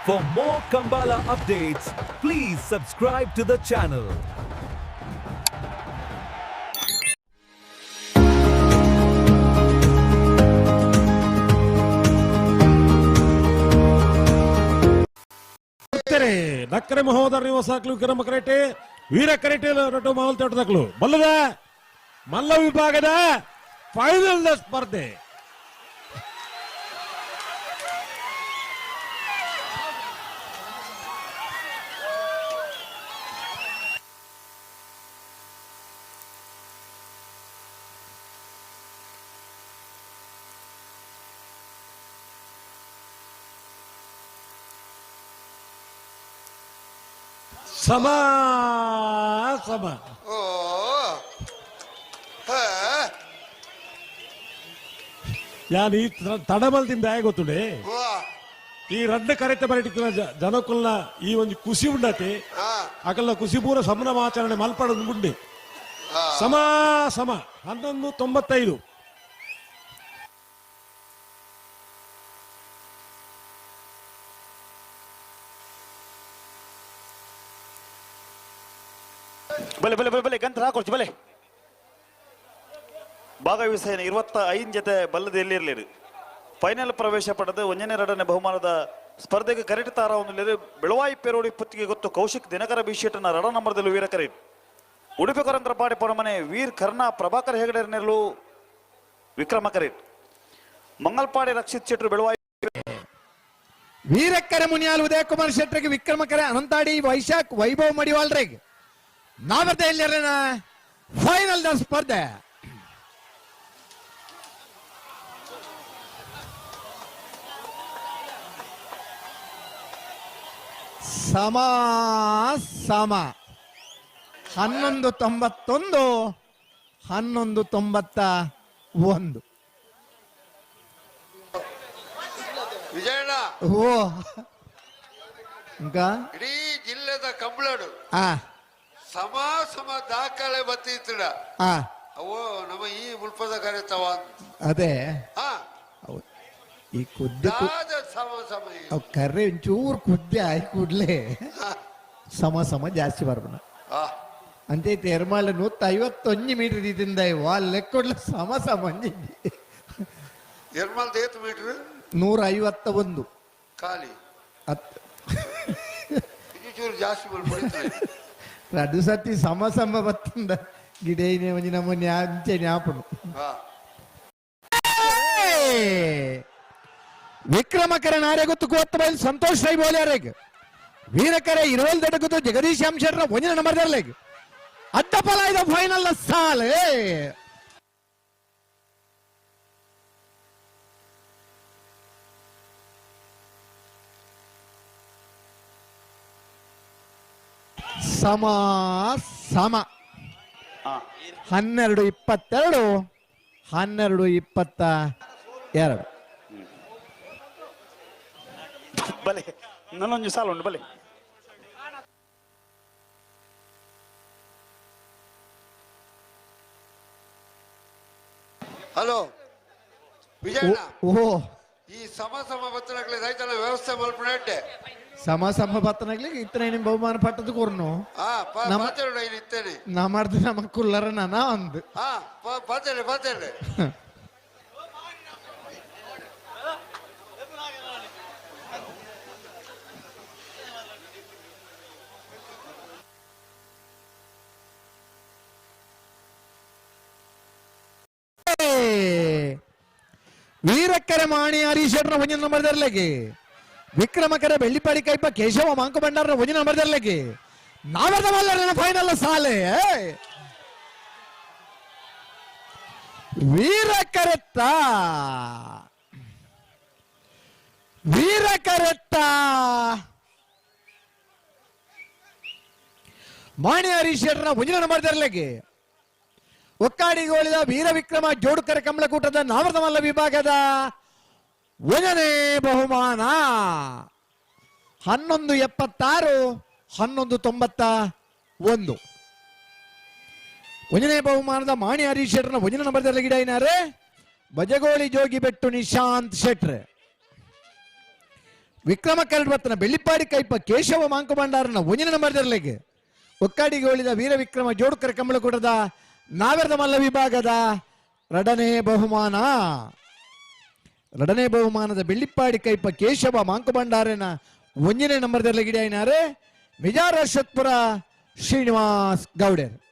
For more Kambala updates, please subscribe to the channel. ನಕ್ಕರೆ Mahodara ನಿವಾಸಾಕ್ಲು Vikrama ಕರೆಟೆ ವೀರ ಕರೆಟೆ ರೊಟ್ಟು ಮಾವಲ್ ತೋಟದಕ್ಲು ಬಲ್ಲದ ಮಲ್ಲ ವಿಭಾಗದ final ಸ್ಪರ್ಧೆ. ಸಮ ಸಮ. ಓ ಹಾ. ಯಾನ್ ಈ ತಡಮಲ್ದಿಂದ ಗೊತ್ತುಂಡೆ. ವಾ. ಈ ರಡ್ಡ ಕರೆತ ಬರಟಿತ್ತಿನ ಜನಕ್ಕುಲ್ನ ಈ ಒಂದು ಖುಷಿ ಉಂಡತೆ. ಅಕಲ್ನ ಖುಷಿ ಪೂರ ಸಂಭ್ರಮಾಚರಣೆ ಮಲ್ಪಡದು ಗುಂಡೆ. ಸಮ ಸಮ, 11.95. ಬಲೆ ಬಲೆ ಬಲೆ ಬಲೆ ಗಂತ್ರ ಹಾಕೊಡ್ತಿ ಬಲೆ. ಭಾಗವಹಿಸಿದ 25 ಜೊತೆ ಬಲ್ಲದ ಎಲ್ಲಿರಲಿರು ಫೈನಲ್ ಪ್ರವೇಶ ಪಡೆದು ಒಂದನೇ ಎರಡನೇ ಬಹುಮಾನದ ಸ್ಪರ್ಧೆಗೆ ಕರೆಕ್ಟ್ ತಾರ ಒಂದು ಬೆಳವಾಯಿ ಪೇರೋಡಿ ಪುತ್ತಿಗೆ ಗೊತ್ತು ಕೌಶಿಕ್ ದಿನಕರ ಬಿಶೆಟ್ಟನ ರಡ ನಂಬರ್ದಲ್ಲಿ ವೀರ ಕರೆಟ್ ಉಡುಪಿ ಕೊರಂತರ ಪಾಡಿ ಪೊರಮನೆ ವೀರ್ ಕರ್ಣ ಪ್ರಭಾಕರ್ ಹೆಗಡೆ ನೆರಳು ವಿಕ್ರಮ ಕರೆಟ್ ಮಂಗಲ್ಪಾಡಿ ರಕ್ಷಿತ್ ಶೆಟ್ಟರು ಬೆಳವಾಯಿ. ವೀರಕ್ಕರೆ ಮುನಿಯಾಲ್ ಉದಯಕುಮಾರ್ ಶೆಟ್ಟರಿಗೆ, ವಿಕ್ರಮಕರೆ ಅನಂತಾಡಿ ವೈಶಾಖ್ ವೈಭವ್ ಮಡಿವಾಳ್ರಿಗೆ ನಾವರ್ದ ಫೈನಲ್ the ಸ್ಪರ್ಧೆ. ಸಮ ಸಮ, 11.91, 11.91. ವಿಜಯಣ್ಣ. ಓ ఇంకా. ಇಡೀ ಜಿಲ್ಲೆದ ಕಂಬಳಡು ಸಮ ಸಮ ದಾಖಲೆ ಬತ್ತಿತ್ತಡ. ಅವು ನಮ್ಮ ಈ ಮುಲ್ಪದ ಕರೆತವ. ಅದೇ. ಹಾ. ಈ ಕುದ್ದೆ ದಾದ ಸಮ ಸಮ ಈ. ಅವ್ ಕರ್ರೆ ಒಂಚೂರು ಕುದ್ದೆ ಆಯ್ ಕೂಡ್ಲೆ ಸಮ ಸಮ ಜಾಸ್ತಿ ಬರ್ಬಣ. ಅಂತೆ ಎರ್ಮಾಳ 151 ಮೀಟರ್ ಇದ್ದಿಂದ ವಾಲ್ ಲೆಕ್ಕೊಡ್ಲ ಸಮ ಸಮ ಅಂಜಿದ್ದಿ. ಎರ್ಮಾಲ್ದ ಏತ್ ಮೀಟರ್? 151. ಖಾಲಿ. ಹತ್ತು. ಇದು ಚೂರು ಜಾಸ್ತಿ ಮಾಡ್ಬಿಡ್ತಾರೆ. ರಡು ಸತಿ ಸಮ ಸಮ ಬತ್ತಂದ ಗಿಡೇನೆ ಒಂಜಿ ನಮ್ಮ ಅಂಚೆ ಜ್ಞಾಪನು. ವಿಕ್ರಮಕರ ನಾರೆಗೊತ್ತು ಕೋತ್ತ ಬೈಲ್ ಸಂತೋಷ್ ರೈ ಬೋಲ್ಯಾರೆಗ್, ವೀರಕರೆ ಇರುವಲ್ ದೊಡ್ಡ ಜಗದೀಶ್ ಅಂಶರ್ನ ಒಂಜಿನ ನಂಬರ್ದರ್ಲೆಗ್ ಅಡ್ಡಪಲ ಇದು ಫೈನಲ್ ಸಾಲೆ. ಸಮ ಸಮ. 12.22, 12.22. ಬಲೆ ನನ್ನೊಂದು ಸಾಲ ಉಂಟು ಬಲೆ. ಹಲೋ ವಿಜಯಣ್ಣ. ಓ. ಈ ಸಮ ಸಮ ಬತ್ತನಕ್ಲೆ ರೈತನ ವ್ಯವಸ್ಥೆ ಮಲ್ಪುಣೆ. ಸಮ ಸಮ ಬತ್ತನಾಗ್ಲಿ ಇತ್ತನ ನಿಮ್ ಬಹುಮಾನ ಪಟ್ಟದ ಕೊರ್ನು. ಹಾ. ಪಾತೆರಡು ಐನು ಇತ್ತೇನೆ. ನಮ್ಮರ್ದು ನಮ್ಮ ಕುಲ್ಲರ ನನ ಅಂದ್. ಹಾ, ಪಾತೆರೆ ಪಾತೆರೆ. ವೀರಕ್ಕರೆ ಮಾಣಿ ಹರೀಶ್ ಒಂಜಿನ ನಂಬರ್ದರ್ಲಗೆ, ವಿಕ್ರಮಕರೆ ಬೆಳ್ಳಿಪಾಡಿ ಕೈಪ ಕೇಶವ ಮಾಂಕು ಭಂಡಾರನ ಒಂಜಿನ ನಂಬರ್ದರ್ಲಗೆ ನಾವರ್ದ ಮಲ್ಲರನ ಫೈನಲ್ ಸಾಲೆ. ವೀರಕರೆತ್ತ ವೀರಕರೆತ್ತ ಮಾಣಿ ಹರೀಶ್ ಒಂಜಿನ ನಂಬರ್ದರ್ಲಗೆ, ಒಕ್ಕಾಡಿಗೋಳಿದ ವೀರ ವಿಕ್ರಮ ಜೋಡುಕರ ಕಮಲಕೂಟದ ನಾವರ್ದಮಲ್ಲ ವಿಭಾಗದ ಒಂದನೇ ಬಹುಮಾನ. 11.76, 11.91. ಒಂದನೇ ಬಹುಮಾನದ ಮಾಣಿ ಹರೀಶ್ ಶೆಟ್ಟರ್ನ ಒಂದನೇ ನಂಬರ್ದಲ್ಲಿ ಗಿಡ ಏನಾರೆ ಬಜಗೋಳಿ ಜೋಗಿಬೆಟ್ಟು ನಿಶಾಂತ್ ಶೆಟ್ರ್. Vikrama ಕರಡ್ಬತ್ತನ Bellippady ಕೈಪ Keshava Monk ಭಂಡಾರನ ಒಂಜಿನ number ದರ್ಲೆಗ್. ಒಕ್ಕಾಡಿಗೆ ಉಳಿದ ವೀರ ವಿಕ್ರಮ ಜೋಡುಕರ ಕಂಬಳಕೂಟದ ನಾವೆರದ ಮಲ್ಲ ವಿಭಾಗದ ರಡನೆ ಬಹುಮಾನ. ರಡನೆ ಬಹುಮಾನದ ಬೆಳ್ಳಿಪ್ಪಾಡಿ ಕೈಪ ಕೇಶವ ಮಾಂಕು ಭಂಡಾರನ ಒಂಜಿನೇ ನಂಬರ್ ಗಿಡ ಮಿಜಾರ ಅಶ್ವತ್ಪುರ ಶ್ರೀನಿವಾಸ್ ಗೌಡರ್.